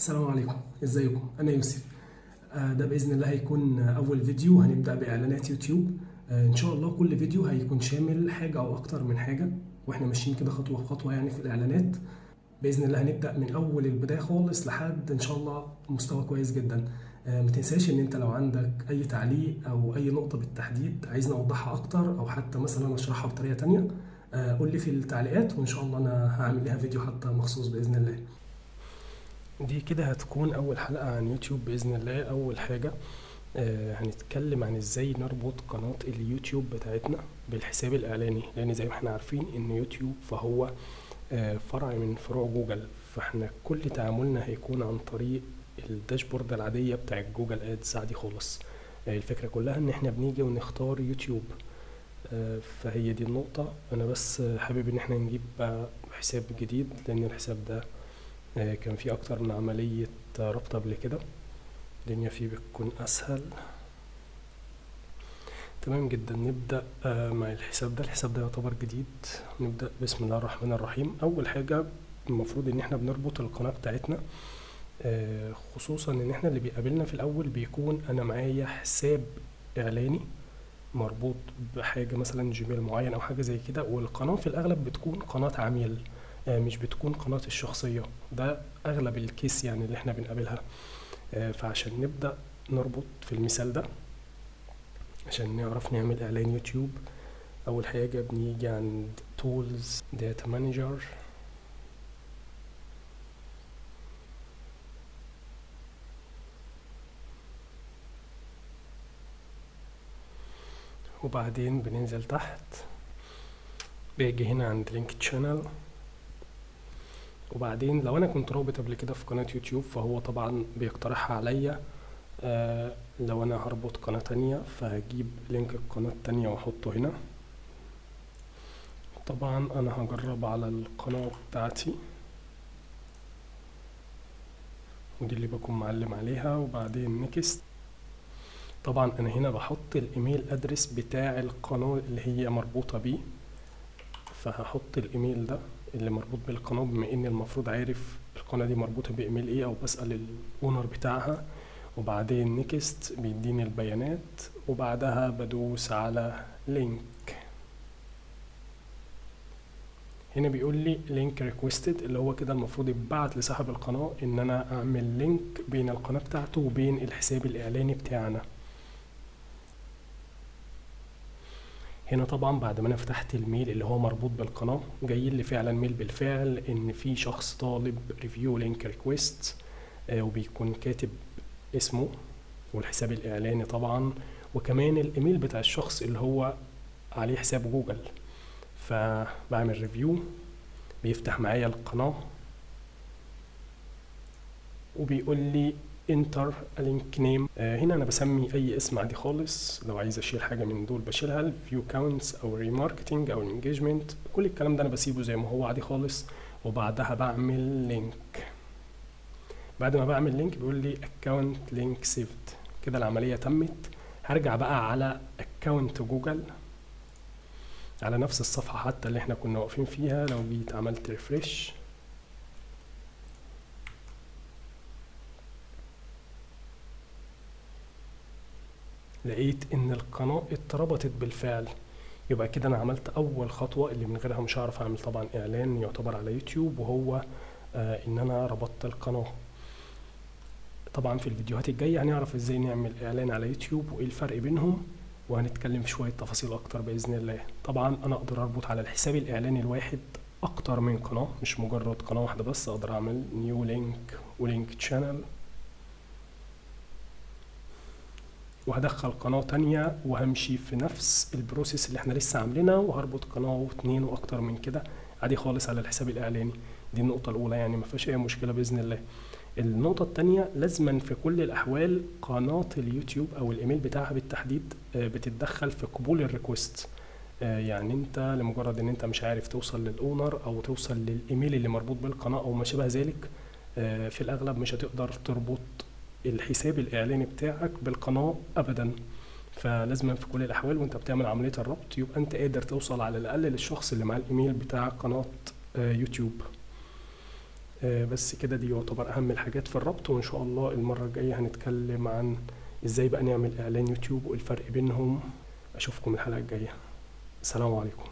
السلام عليكم، ازيكم؟ انا يوسف. ده باذن الله هيكون اول فيديو هنبدا باعلانات يوتيوب. ان شاء الله كل فيديو هيكون شامل حاجة او اكتر من حاجة، واحنا ماشيين كده خطوة بخطوة يعني في الاعلانات. باذن الله هنبدا من اول البداية خالص لحد ان شاء الله مستوى كويس جدا. ما تنساش ان انت لو عندك اي تعليق او اي نقطة بالتحديد عايزني اوضحها اكتر، او حتى مثلا اشرحها بطريقة تانية، قول لي في التعليقات وان شاء الله انا هعمل لها فيديو حتى مخصوص باذن الله. دي كده هتكون اول حلقة عن يوتيوب باذن الله. اول حاجة هنتكلم عن ازاي نربط قناة اليوتيوب بتاعتنا بالحساب الاعلاني، لان زي ما احنا عارفين ان يوتيوب فهو فرع من فروع جوجل، فاحنا كل تعاملنا هيكون عن طريق ال dashboard العادية بتاع Google Ads عادي خالص. الفكرة كلها ان احنا بنيجي ونختار يوتيوب، فهي دي النقطة. انا بس حابب ان احنا نجيب حساب جديد، لان الحساب ده كان فيه اكتر من عملية ربط قبل كده، الدنيا فيه بتكون اسهل. تمام جدا. نبدأ مع الحساب ده. الحساب ده يعتبر جديد. نبدأ بسم الله الرحمن الرحيم. اول حاجة المفروض ان احنا بنربط القناة بتاعتنا، خصوصا ان احنا اللي بيقابلنا في الاول بيكون انا معايا حساب اعلاني مربوط بحاجة مثلا جيميل معين او حاجة زي كده، والقناة في الاغلب بتكون قناة عميل، مش بتكون قناة الشخصية. ده اغلب ال case يعني اللي احنا بنقابلها. فعشان نبدأ نربط في المثال ده عشان نعرف نعمل اعلان يوتيوب، اول حاجة بنيجي عند Tools Data Manager، وبعدين بننزل تحت، باجي هنا عند link channel. وبعدين لو انا كنت رابط قبل كده في قناة يوتيوب فهو طبعا بيقترحها عليا. لو انا هربط قناة تانية فهجيب link القناة التانية واحطه هنا. طبعا انا هجرب على القناة بتاعتي ودي اللي بكون معلم عليها، وبعدين next. طبعا انا هنا بحط ال email address بتاع القناة اللي هي مربوطة بيه، فهحط الايميل ده اللي مربوط بالقناة، بما ان المفروض عارف القناة دي مربوطة بايميل ايه، او بسأل ال owner بتاعها. وبعدين next بيديني البيانات، وبعدها بدوس على link. هنا بيقول لي link requested، اللي هو كده المفروض يتبعت لصاحب القناة ان انا اعمل link بين القناة بتاعته وبين الحساب الاعلاني بتاعنا. هنا طبعا بعد ما انا فتحت ال mail اللي هو مربوط بالقناة، جاي لي فعلا mail بالفعل ان في شخص طالب review link request، وبيكون كاتب اسمه والحساب الاعلاني طبعا، وكمان الايميل بتاع الشخص اللي هو عليه حساب جوجل. فبعمل review، بيفتح معايا القناة وبيقول لي enter link name. هنا انا بسمي اي اسم عادي خالص، لو عايز اشيل حاجة من دول بشيلها، ال view counts او remarketing او ال engagement، كل الكلام ده انا بسيبه زي ما هو عادي خالص. وبعدها بعمل link. بعد ما بعمل link بيقول لي account link saved، كده العملية تمت. هرجع بقى على account جوجل على نفس الصفحة حتى اللي احنا كنا واقفين فيها. لو جيت عملت refresh لقيت ان القناة اتربطت بالفعل. يبقى كده انا عملت اول خطوة اللي من غيرها مش هعرف اعمل طبعا اعلان يعتبر على يوتيوب، وهو ان انا ربطت القناة. طبعا في الفيديوهات الجاية هنعرف ازاي نعمل اعلان على يوتيوب وايه الفرق بينهم، وهنتكلم في شوية تفاصيل اكتر بإذن الله. طبعا انا اقدر اربط على الحساب الاعلاني الواحد اكتر من قناة، مش مجرد قناة واحدة بس. اقدر اعمل new link و link channel، وهدخل قناة تانية وهمشي في نفس ال process اللي احنا لسه عاملينها، وهربط قناة واتنين واكتر من كده عادي خالص على الحساب الاعلاني. دي النقطة الاولى، يعني ما فيهاش اي مشكلة بإذن الله. النقطة التانية، لازما في كل الأحوال قناة اليوتيوب أو الإيميل بتاعها بالتحديد، بتتدخل في قبول ال request. يعني أنت لمجرد إن أنت مش عارف توصل لل owner أو توصل للإيميل اللي مربوط بالقناة أو ما شابه ذلك، في الأغلب مش هتقدر تربط الحساب الإعلاني بتاعك بالقناة أبدا. فلازما في كل الأحوال وأنت بتعمل عملية الربط يبقى أنت قادر توصل على الأقل للشخص اللي معاه الإيميل بتاع قناة يوتيوب. بس كده دي يعتبر اهم الحاجات في الربط. وان شاء الله المرة الجاية هنتكلم عن ازاي بقى نعمل اعلان يوتيوب والفرق بينهم. اشوفكم الحلقة الجاية. السلام عليكم.